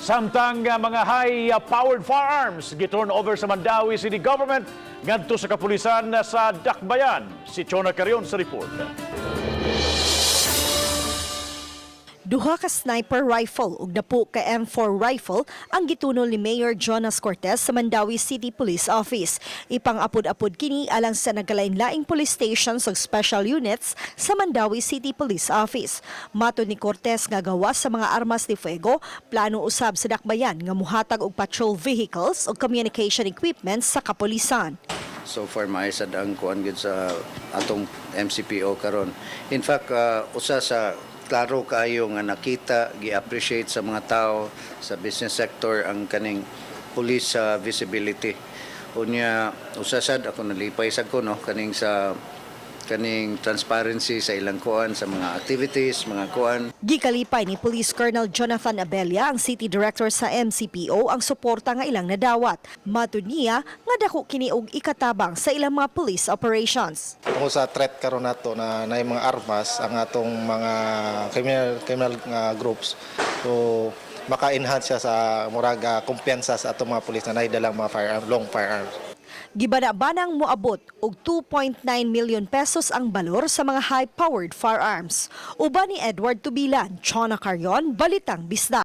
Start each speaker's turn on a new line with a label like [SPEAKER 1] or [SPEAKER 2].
[SPEAKER 1] Samtang mga high-powered firearms giturn over sa Mandaue City Government ngadto sa kapulisan sa Dakbayan. Si Chona Carion sa report.
[SPEAKER 2] Duha ka sniper rifle ug napo ka M4 rifle ang gitunol ni Mayor Jonas Cortez sa Mandaue City Police Office. Ipang-apod-apod kini alang sa nagkalain-laing police stations ug special units sa Mandaue City Police Office. Matod ni Cortez nga gawas sa mga armas de fuego, plano usab sa Dakbayan nga muhatag og patrol vehicles ug communication equipment sa kapulisan.
[SPEAKER 3] So far maayo sad ang kuan gyud sa atong MCPO karon. In fact, usa sa klaro kaayo nga nakita, gi-appreciate sa mga tao sa business sector ang kaning police visibility. Unya usa sad ako nalipay sad ko, no, kaning sa kaning transparency sa ilang kuan sa mga activities, mga kuan.
[SPEAKER 2] Gikalipay ni Police Colonel Jonathan Abella, ang City Director sa MCPO, ang suporta nga ilang nadawat. Matud niya nga dako kini og ikatabang sa ilang mga police operations.
[SPEAKER 4] Tungkol sa threat karon nato na naay mga armas ang atong mga criminal criminal nga groups. So maka-enhance siya sa murag kumpiyansa sa atong mga pulis na naay dalang mga firearm, long firearms.
[SPEAKER 2] Gibana-banang moabot og ₱2.9 million ang balor sa mga high-powered firearms. Uban ni Edward Tubilan, Chona Carion, Balitang Bisdak.